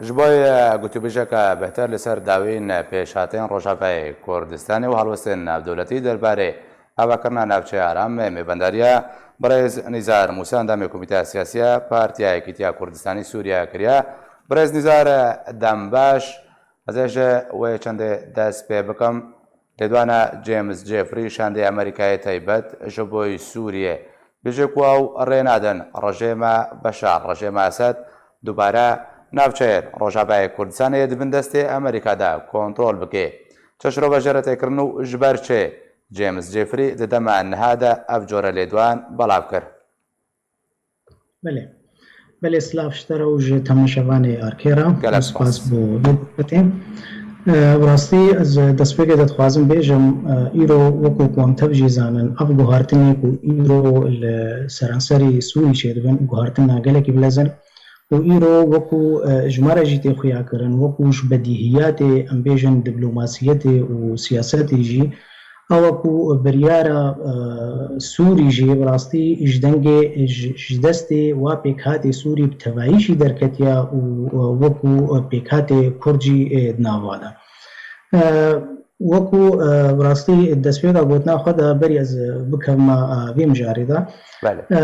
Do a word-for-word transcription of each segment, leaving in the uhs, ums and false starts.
Ji bo, e, gotûbêjeke bêhtir li ser dawîn pêşhatên Rojavayê Kurdistanê û helwestên navdewletî derbarê avakirina navçeya aram, mêvendariya birêz Nîzar Mûsa, endamê Komîteya Siyasî ya Partiya Yekîtiya Kurdistanî Sûriye kiriye. Birêz Nîzar, e, dembaş, ez ê ji wê çendê dest pê bikim. Lêdwana James Jeffrey şandê Amerîkayê taybet ji bo Sûriyê dibêje ku ew rê nadin rejêma Beşar, rejêma Esed dubare navçeyên Rojavayê Kurdistanê di bin destê Amerîka de kontrol bike. Çi şirove jê re tê kirin û ji ber çi? James Jeffrey di dema niha de ev cure lêdwan belav kir. Belê. Belê, silav ji te re û ji temaşevanê Arkê re. Gelek Spas spas. Bo vê dixetê. E, bi rastî ez destpêkê de dixwazim bêjim, e, îro wekû ku em tev jî zanin, ev guhartinê ku îro li seranserî Sûrî çêdibin, guhartina gelekî bilez in. Û îro wekû, e, ji me re jî tê xuya kirin, wekû ji bedîhiyatê, em bêjin diplomasiyetê û siyasetê jî, ew e ku biryara, e, Sûrî jî bi rastî ji dengê, ji, ji destê wa pêkhatê Sûrî bi tevayî jî derketiya û, e, wekû, e, pêkhatê Kurd jî, e, di nava de. E, wekû, e, bi rastî destpêka gotina xwe de berî ez bikevime, e, vê mijarê de. Belê. E,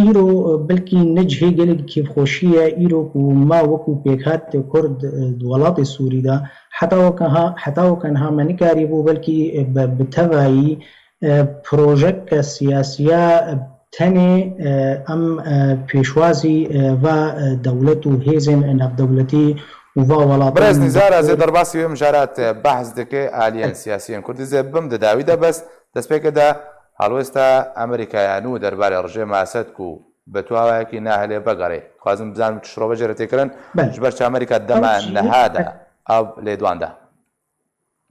îro, e, belkî ne cihê gelekî kêfxweşî ye, îro ku me wekû pêkhatê Kurd, e, di welatê Sûrî de, heta weke ha-, heta weke niha me nikarîbû belkî, e, bi, bi tevayî, e, projeke siyasiya, e, tenê, e, em, e, pêşwazî, e, va, e, dewlet û hêzên navdewletî û va welatên Birêz Nîzar, ez ê derbasî wê mijarat, e, behs dike aliyên siyasiyên Kurdî zê bim di dawî de, bes destpêkê de helwesta Amerîkaya nû derbarê rejêma Esed ku bi tu awayekî nahêle vegerê. Dixwazim bizanim tu şirove jê re tê kirin, Belê. Ji ber çi Amerîka dema Ew jî niha de ev lêdwan da?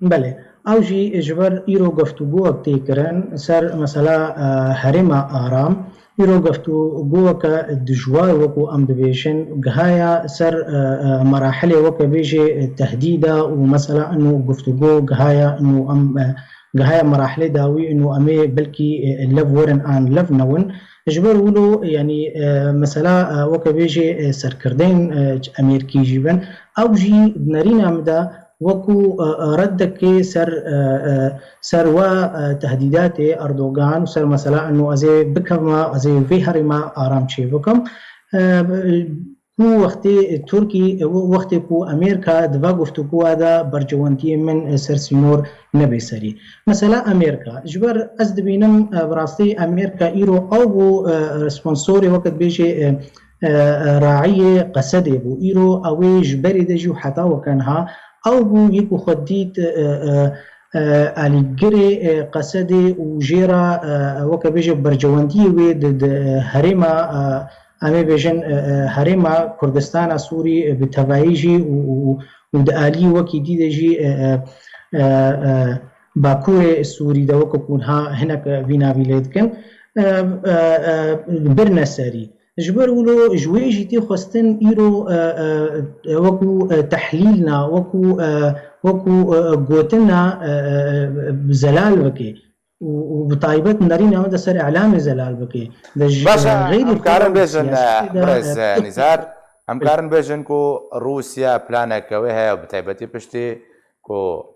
Belê. Ew jî ji ber îro guftûgoyek tê kirin ser mesela, e, herêma Aram. Îro guftûgoyeke dijwar wekû em dibêjin, gihaya ser, e, e, merahilê weke bêjê, e, tehdîda û mesela ino guftûgo gihaya ino em, e, gihaya merahilê dawî ino em ê belkî, e, lev werin an lev newin. Ji ber wilo, yanî, e, mesela, e, weke bêjê, e, serkirdeyên, e, Amerîkî jî bin, ew jî di nerîna min de wekû, e, e, reddekê ser, e, e, ser wa, e, tehdîdatê Erdogan û ser mesela eno ez ê bikevime, ez ê vê herêma aram çêbikim. E, ku wextê Tirkî, wextê ku Amerîka di va guftûgoya de bercewendiyê min ser sînor nebe serî. Mesela Amerîka, ji ber ez dibînim, e, bi rastî Amerîka îro ew bû, e, sponsorê weke dibêjê, e, e, e, raiyê Qesedê bû. Îro ew ê ji berê de jî û heta weke niha ew bû yê ku xwe dît, e, e, e, alîgirê, e, Qesedê û jê re, e, weke bêje bercewendiyê wê di, di, e, herêma, e, em ê bêjin, e, e, herêma Kurdistana Sûrî, e, bi tevayî jî û, û, û di aliyê wekî dî de jî, e, e, e, e, Bakurê Sûrî de weke ku niha hinek vî navî lê dikin, e, e, e, birine serî. Ji ber wilo ji wê jî tê xwestin îro, e, e, wekû, e, tehlîlna, wekû, e, wekû, e, gotina, e, e, zelal bike. Û, û bi taybet nerîna me de ser îlamê zelal bike. De ji Baş e, xeyrî em karin xwe bêjin, e, siyasî de, birêz, e, e, Nîzar, em karin bêjin ku Rûsya planeke wê heye, bi taybetî piştî ku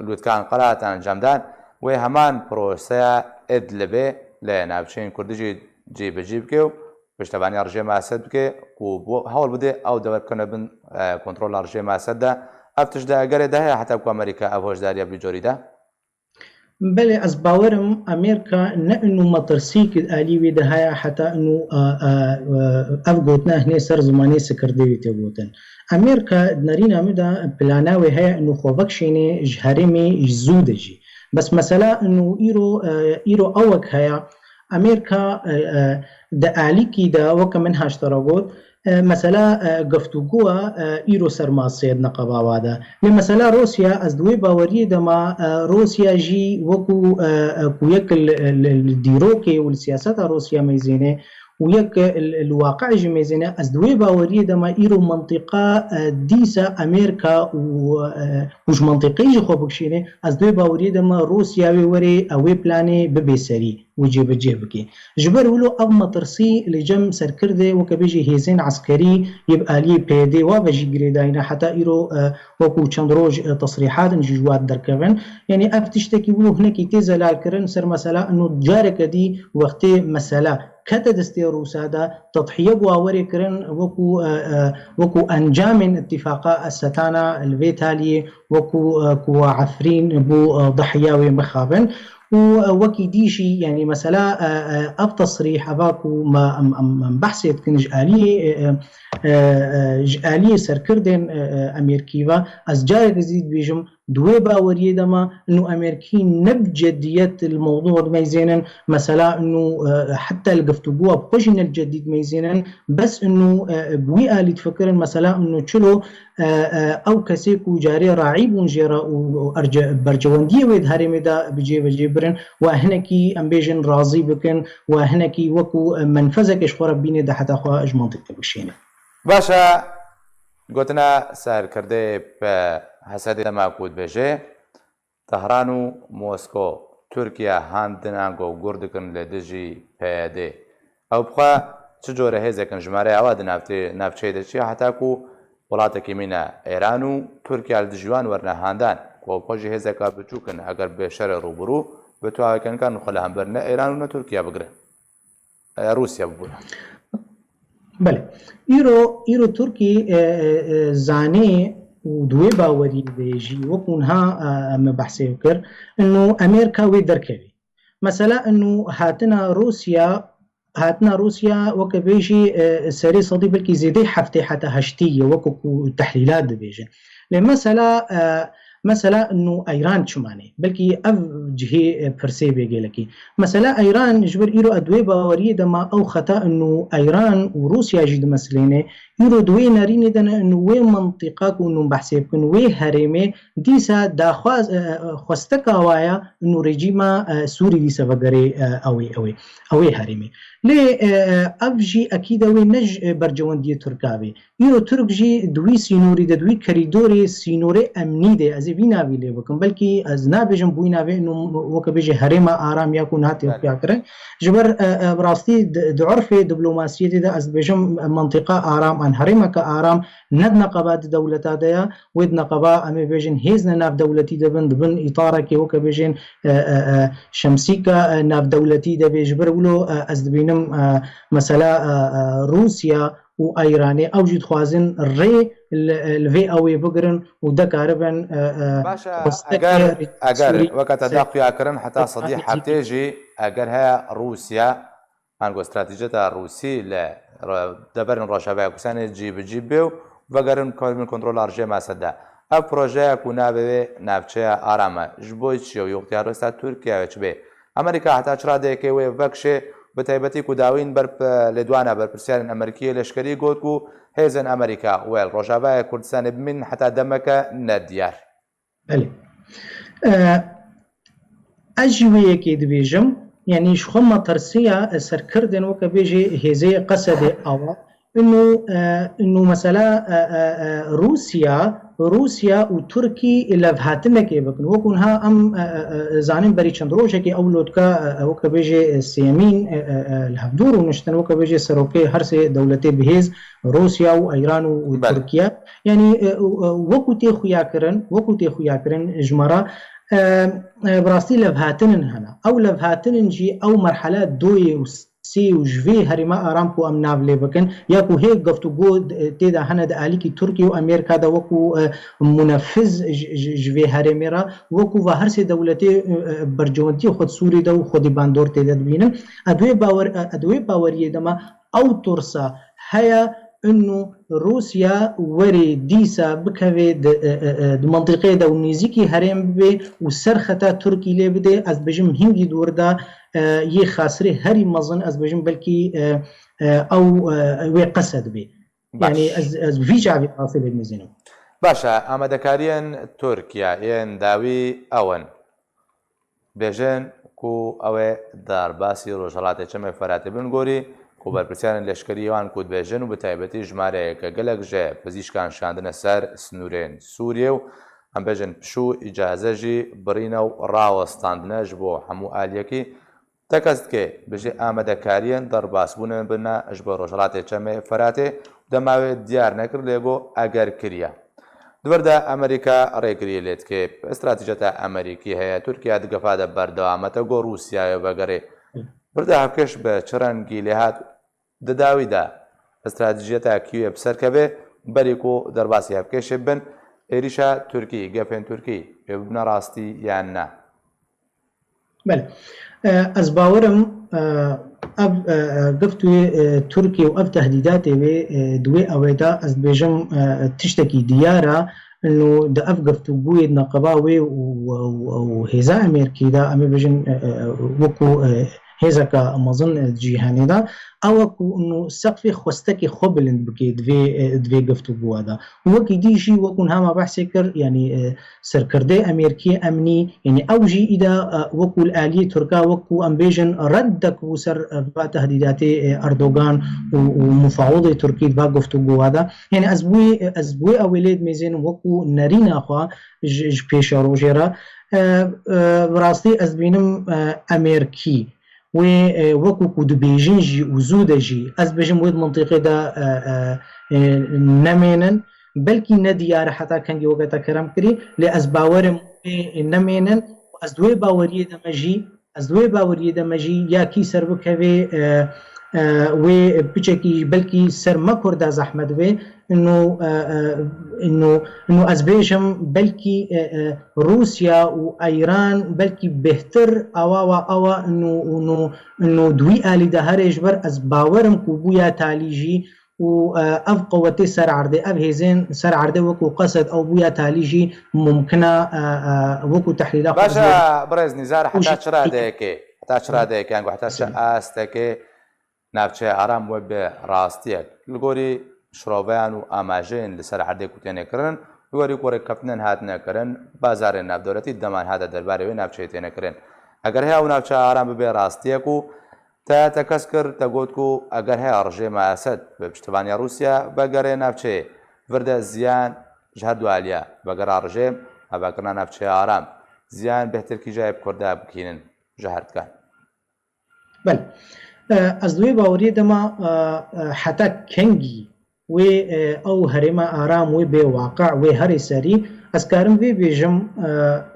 Lûtkan Qera hate encamdan, wê heman proseya Idlibê li navçeyên Kurdî jî cîbicî bike û piştevaniya rejêma Esed bike ku bo-, hewl bide ew dever bikevne bin, e, kontrola rejêma Esed de. Ev tişt di egerê de heye heta ku Amerîka ev hoşdariya bi vî corî de? Belê, ez bawer im Amerîka ne ino metirsîk alî wê de heye heta ino, e, e, e, ev gotina hinê ser zimanê sikirdê wê tê gotin. Amerîka di nerîna min de plana wê heye ino xwe vekişêne ji herêmê ji zû de jî. Bes mesela ino îro, e, îro ewek heye, Amerîka, e, e, di alîkî de weke min haştara got, e, mesela, e, guftûgoya, e, îro ser masê di neqeba wa de. Lê mesela Rûsya, ez di wê baweriyê de me, e, Rûsya jî wekû, e, e, ku yek li, li, li dîrokê û li siyaseta Rûsya meyzêne, û yek li waqe jî mêzêne, ez di wê baweriyê de me îro mentiqa dîsa Amerîka û û ji mentiqeyê jî xwe bikişîne, ez di wê baweriyê de me Rûsya wê were ew ê planê bibe serî û cêbicê bike. Ji ber wilo ev metirsî li cem serkirdê weke bêjî hêzên eskerî yê bi aliyê P Y D wa ve jî girêdayî ne, heta îro wekû çend roj tesrîhatin jî ji wan derkevin. Yanî ev tiştekî wilo hinekî tê zelalkirin ser mesela ino careke dî wextê mesela kete destê Rûsa de tedhiye bû awerê kirin wekû wekû encamên îtîfaqa Setana li vê taliyê wekû ku Efrîn bû dehiya wê mixabin. Û wekî dî jî, yanî mesela ev tesrîh, eva ku me em em em behsê dikin ji aliyê ji aliyê serkirdên Amerîkî ve, ez careke zî dibêjim, di wê baweriyê de me ino Amerîkî ne bi ceddiyet li mewdû dimeyzênin, mesela ino heta li giftûgoya bi xwe jî ne li ceddî dimeyzênin, bes ino bi wî alî difikirin, mesela ino çilo ew kesê ku carê raî bûn jê re û bercewendiyê wê di herêmê de bi cê ve cê birin, we hinekî, em bêjin, razî bikin, we hinekî wekû menfezeke ji xwe re bîne de heta xwe ji mentiqê bikişêne. Baş e, gotina serkirdê P H D dema ku dibêje, Tehran û Mosko Tirkiye handin ango gur dikin li dijî P Y D. Ew bi xwe çi cure hêzek in, jimareya wan di navtê-, navçeyê de çi ye, heta ku welatekî mîna Îran û Tirkiye li dijî wan werine handan, ku ew bi xwe jî hêzeka biçûk in, eger bi şerê rûbirû, bi tu awêkenkan xwe li hember ne Îran û ne Tirkiye bigirin. Rûsya bibûna. Belê. Îro, îro Tirkî zanê û di wê bawerî de jî, wekû niha me behsê kir, ino Amerîka wê derkevê. Mesela ino hatina Rûsya, hatina Rûsya weke bêjî serê sedî belkî zêdeyî heftê heta heştî ye, wekû ku tehlîlat dibêjin. Lê mesela, e, mesela ino Îran çima nê? Belkî ev cihê, e, pirsê bê gelekî. Mesela Îran ji ber îro ez di wê baweriyê de ma ew xeta ino Îran û Rûsya jî dimesilêne. Îro di wê nerînê de ne ino wê mentiqa ku ino behsê bikin, wê herêmê dîsa daxwaz, e, e, xwesteka wa ya ino rejîma, e, Sûrî dîsa vegerê, e, ew ê, ew ê, ew ê herêmê. Lê, e, e, ev jî ekîd e wê ne ji, e, bercewendiyê Tirka bê. Îro Tirk jî di wî sînorî de, di wî kerîdorê sînorê emnî de, ez ê vî navî lê bikim. Belkî ez nabêjim bi wî navê, ino weke bêjê herêma aram ya ku niha tê xuya kirin. Ji ber, e, e, bi rastî di, di urfê diplomasiyetê de ez dibêjim, e, mentiqa aram, an herêmeke aram, ne di neqeba di dewleta de ye, wê di neqeba, em ê bêjin, hêzne navdewletî de bin, di bin îtarekê weke bêjin, e, e, e, şemsîka, e, navdewletî de bê. Ji ber wilo, e, ez dibînim, e, mesela, e, e, Rûsya û Îranê, ew jî dixwazin rê li, li vê ewê bigirin û dekaribin, e, e, Baş e, xwestekê eger, eger, Sûrî weke te ser da xuya kirin, heta sedî heftê jî eger heye Rûsya, ango stratejiyeta Rûsî li re-, deverên Rojavaya Kurdistanê cî bi cî bê û vegerin bikevin kontrola rejîma Esed de. Ev projeya ku navê wê navçeya aram e, ji bo çi ye û yoxtiya rêsta Tirkiye wê çi bê? Amerîka heta çi radeyekê wê vekişê, bi taybetî ku dawîn ber, lêdwana berpirsiyarên Amerîkî yê leşkerî got ku hêzên Amerîka wê li Rojavayê Kurdistanê bimînin heta demeke nediyar. Belê. E, ez jî wê yekê dibêjim, yanî ji xwe me tirsiya, e, serkirdên weke bêjê hêzê Qesedê awa, Ino, e, ino mesela, e, e, e, Rûsya, Rûsya û Tirkî levhatinekê bikin. Wekû niha em, e, e, e, zanin berî çend rojekê ew lotka, e, e, weke bêjê, e, sêyemîn, e, e, e, li hevdû rûniştin, weke bêjê serokê her sê dewletê bihêz, Rûsya û Îran û, û Belê. Tirkiye. Yanî, e, e, e, wekû tê xuya kirin, wekû tê xuya kirin ji me re, e, e, bi rastî levhatinin hene. Ew levhatinin jî ew merhela doyê û sê û ji vê herêma aram ku em nav lê bikin, ya ku hê guftûgo d-, tê de hene di alîkî Tirkiye û Amerîka de wekû, e, munefiz ji, ji, ji vê herêmê re, wekû va her sê dewletê, e, e, bercewendiyê xwe di Sûrî de û xwedî bandor tê de dibînin. Ez di wê bawer-, e, ez di wê baweriyê de me ew tirsa heye, ino Rûsya werê dîsa bikeve di, e, e, e, di mentiqeyê de û nêzîkî herêm bibe û ser xeta Tirkî lê bide, ez dibêjim hingî dûr de, e, yê xasirê herî mezin, ez dibêjim belkî, e, e, ew, e, wê Qesed bê. Baş. Yanî ez, ez vî çavê qasê lê dimezînim. Baş e, amadekariyên Tirkiye yên dawî ew in. Bêjin ku ew ê derbasî Rojhilatê Çemê Feratê bin gorî, û berpirsiyarên leşkerî wan ku dibêjin û bi taybetî jimareyeke gelek ji pizîşkan şandine ser sînorên Sûriyê û em bêjin pişû îcaze jî birîne û rawestandine ji bo hemû aliyekî. Tekez dike bi jê amadekariyên derbasbûnê bine ji bo Rojhilatê Çemê Feratê û dema wê diyar nekir lê got eger kiriye. Di vir de Amerîka rêgiriyê lê dike. Stratejiyeta Amerîkî heye. Tirkiye di gefa de berdewam e. Te got Rûsyayê vegerê. Vir de hevkêş bi çi rengî lê hat? Di dawî de stratejiyeta Kîevê bi ser keve, berî ku derbasî hevkêşê bin, êrîşa Tirkî, gefên Tirkî, ê bibine rastî yan ne? Belê. E, ez bawerim, e, ev, e, e, giftûyê, e, Tirkî û ev tehdîdatê wê, e, di wê ewê de ez dibêjim, e, tiştekî diyar e, ino di ev giftûgoyê di neqeba wê û, û, û, û hêza Amerîkî de, em ê bêjin, e, e, e, wekû, e, hêzeke mezin, e, di cîhanê de, ew e ku ino seqfê xwestekê xwe bilind bike di vê, e, di vê giftûgoya de. Û wekî dî jî wekû niha me behsê kir, yanî, e, serkirdeyê Amerîkî emnî, yanî ew jî îda, e, wekû li aliyê Tirka, wekû em bêjin reddek bû ser, e, va tehdîdatê, e, Erdogan û, û mufawidê Tirkî di va guftûgowa de. Yanî ez wê, ez wê ewêlê dimêzênim wekû nerîna xwe ji, ji pêşerojê re. E, e, bi rastî ez dibînim, e, Amerîkî wê, e, wekû ku dibêjin jî û zû de jî, ez dibêjim wê di mintîqê de, e, e, e, nemênin. Belkî ne diyar e heta kengî weke te kerem kirî, lê ez bawerim wê nemênin. Ez di wê baweriyê de me jî, ez di wê baweriyê de me jî ya kî ser bikevê, e, e, wê piçekî belkî ser me Kurda zehmet bê. Ino, e, e, ino, ino ez bêjim belkî, e, e, Rûsya û Îran belkî bêhtir awa wa awa ino, ino, ino di wî alî de herê ji ber ez bawerim ku bûya talî jî û, e, ev qewetê ser erdê, ev hêzên ser erdê wekû Qesed ew bûya talî jî mumkin e, e, e, wekû tehlîla xwe Baş e, birêz Nîzar, heta çi radeyekê, heta çi radeyekê, yanî heta çi astekê navçeya Aram wê bi rastiyek, li gorî şiroveyan û amajeyên li ser erdê ku têne kirin, li gorî ku rêkeftinên hatine kirin, bazarên navdewletî dema niha de derbarê wê navçeyê têne kirin. Eger heye ew navçeya Aram bibe rastiyek û Te tekez kir, te got ku eger heye rejêma Esed bi piştevaniya Rûsya vegere navçeyê, vir de ziyan ji her du aliya vegera rejêm, avakirina navçeya Aram, ziyan bêhtir kîjayê bi Kurda bikînin ji her dikan. Belê. E, ez di wê baweriyê de me, e, e, heta kengî wê, e, ew herêma Aram wê bê waqe, wê herê serî. Ez karim vê bêjim, e,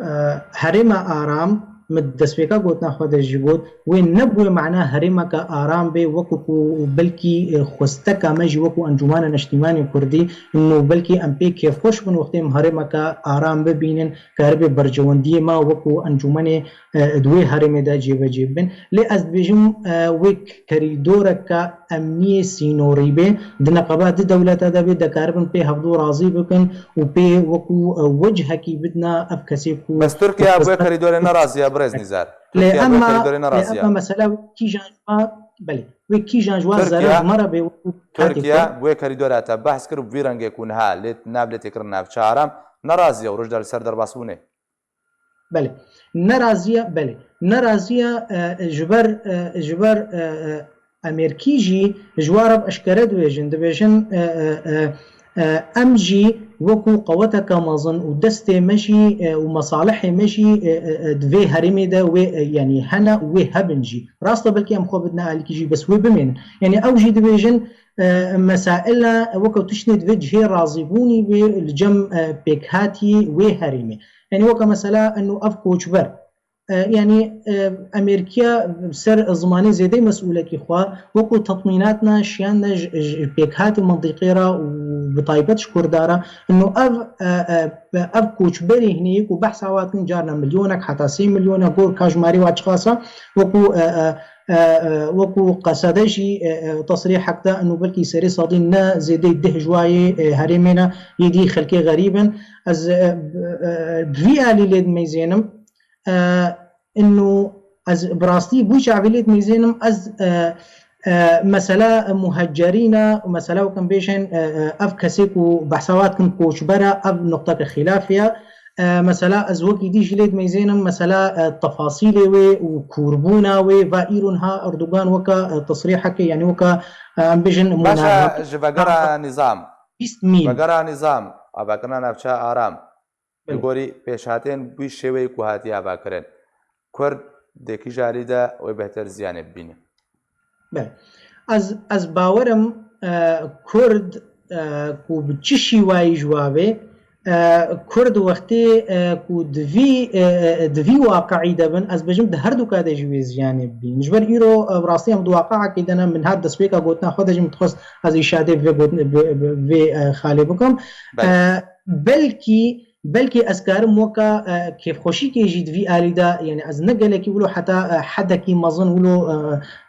e, herêma Aram, min destpêka gotina xwe de jî got, wê ne bi wê mana herêmeke aram bê, wekû ku belkî, e, xwesteka me jî wekû Encûmana Neştîmanê Kurdî, ino belkî em pê kêfxweş bin wextê em herêmeke aram bibînin, karibe berjewendiyê me wekû encûmenê, e, di wê herêmê de cêbecê bibin. Lê ez dibêjim, e, wê kerîdoreke emniyê sînorî bê, di neqeba di dewleta de bê, dikaribin pê hevdû razî bikin û pê wekû, e, wechekî bidina ev kesê ku Bes Tirkiye bi wê kerîdorê ne razî ye, birêz Nîzar. Lê Tirkiye bi wê emma, kerîdorê ne lê razî ye. emma mesela wê kîjan ji wa, belê, wê kîjan ji wa Tirkiye, zerar ji me re bê wekû Tirkiye xwe bi wê kerîdora te behs kir, bi vî rengê ku niha lê nav lê tê kirin navçe Aram, ne razî ye û roj da li ser derbasbûnê. Belê. Neraziye, belê. Neraziye, e, ji ber, e, ji ber, e, e, Amerîkî jî ji wa re eşkere dibêjin. Dibêjin, e, e, e, e, em jî wekû qeweteke mezin û destê me jî, e, û mesalihê me jî, e, e, e, di vê herêmê de wê, e, yanî hene û wê hebin jî. Rast e, belkî em xwe bidine alîkî jî, bes wê bimênin. Yanî ew jî dibêjin, e, mesaila weke tiştê divê cihê razîbûnî bê li cem, e, pêkhatî wê herêmê. Yanî weke mesela eno ev koçber. E, yanî, e, Amerîkiya ser zimanê zêdeyî mesûlekî xwe wekû tetmînatna şiyan de ji, ji pêkhatî mintîqê re û bi taybet ji Kurda re. Eno ev, e, e, ev koçberê hinê yê ku behsa wa dikin carna milyonek heta sê milyonek gor ka jimarê wa çiqas e, wekû, e, e, e, e, wekû Qesede jî, e, e, tesrîhek da, eno belkî serê sedî ne zêdeyî deh ji wa yê, e, herêmê ne, yê dî xelkê xerîb in. Ez, e, e, e, bi vî alî lê dimeyzênim, e, eno ez bi rastî bi wî çavî lê dimeyzênim, ez, e, e, mesela muhecerîn e, û mesela wek em bêjin, e, e, ev kesê ku behsa wa dikin koçber e, ev nuqteke xîlafê ye. E, mesela ez wekî dî jî lê dimeyzênim, mesela, e, tefasîlê wê û kûrbûna wê va îro niha Erdogan weka, e, tesrîheke, yanî weka, e, em bêjin, Başe, ji vegera nîzam, bîst mîl. Vegera nîzam, avakirina navçeya aram, li Belê. gorî pêşhatên wî şêweyî ku hatiye avakirin, Kurd dê kîja alî de wê bêhtir ziyanê bibîne? Belê. Ez, ez bawerim, e, Kurd, e, ku bi çi şîwayî ji wa bê, e, Kurd wextê, e, ku di vî, e, e, di vî waqiî de bin, ez bêjim di her du ka de jî wê ziyanê bibîn. Ji ber îro, e, bi rastî em di waqiakê de ne, min her destpêka gotina xwe de jî min dixwest ez îşadê vê gotin-, vê, vê, vê, e, xalê bikim. Belê. E, belkî, belkî ez karim weka, e, kêfxweşîkê jî di vî alî de, yanî ez ne gelekî wilo heta, e, hedekî mezin wilo,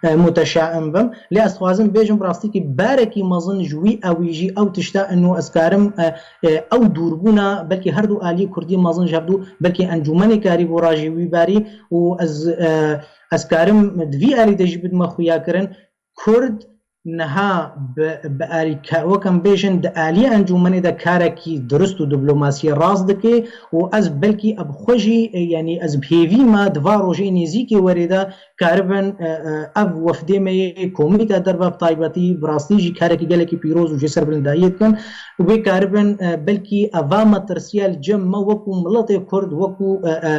e, e, muteşaim bim. Lê ez dixwazim bêjim, bi rastî kî barekî mezin ji wî ewî jî ew tişta ino ez karim, e, e, ew dûrbûna belkî her du aliyê Kurdî mezin ji hevdû belkî encûmenê karî bo rajê wî barî û ez, e, ez karim di vî alî de jî bidime xuyakirin. Kurd niha bi, bi alî-, ke-, wek em bêjin, di aliyê encûmenê de karekî dirust û diplomasiyê rast dike û ez belkî ev xwe jî, e, yanî ez bi hêvî me di va rojê nêzîkê werê de karibin, e, e, ev wefdê me yê komî de derve bi taybetî bi rastî jî karekî gelekî pîroz û jê serbilindayiyê dikin û wê karibin, e, belkî eva metirsiya li cem me wekû miletê Kurd, wekû, e, e,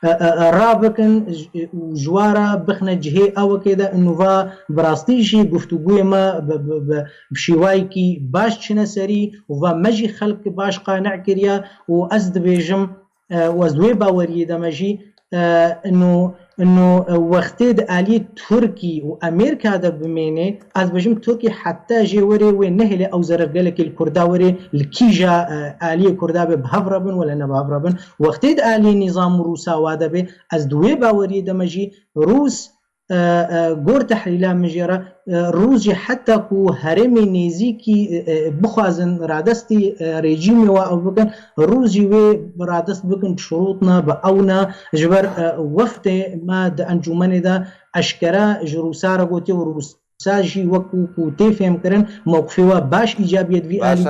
e, e, e, rabikin j-, û ji wa re bixine cihê ewekê de û va bi rastî jî guftûgoyê me bi, bi, bi, bi şêwayekî baş çine serî û va me jî xelk baş qane kiriye û ez dibêjim, e, û ez wê baweriyê de me jî, e, ino, ino, e, wextê di aliyê Tirkî û Amerîka de bimêne, ez dibêjim Tirkî heta jê werê wê nehêle ew zerer gelekê li Kurda werê, li kîja, e, aliyê Kurda be bi hev re bin wele ne bi hev re bin. Wextê di aliyê nîzam û Rûsa wa de be, ez di wê baweriyê de me jî Rûs, e, e, gor tehlîla min jê re, e, Rûs jî heta ku herêmê nêzîkî, e, e, bixwazin radestî, e, rejîmê wa ew bikin, Rûs jî wê radest bikin, bi şurût ne, bi ew ne, ji ber, e, wefdê me di encûmenê de eşkere ji Rûsa re gotiye û Rûsa jî wekû ku tê fêmkirin, mewqifê we baş îcabiyê di vî alî de,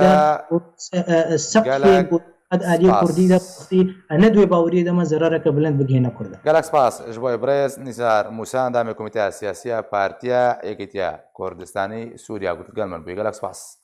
Başe, e, e, e, seqfê gelek gotiye di aliyê Kurdî de spas. Rastî, e, ne di wê baweriyê de me zerareke bilind bigihêne Kurdan. Gelek spas ji bo birêz Nîzar Mûsa, endamê Komîteya Siyasî ya Partiya Yekîtiya Kurdistanî Sûriya ku digel me bûye. Gelek spas.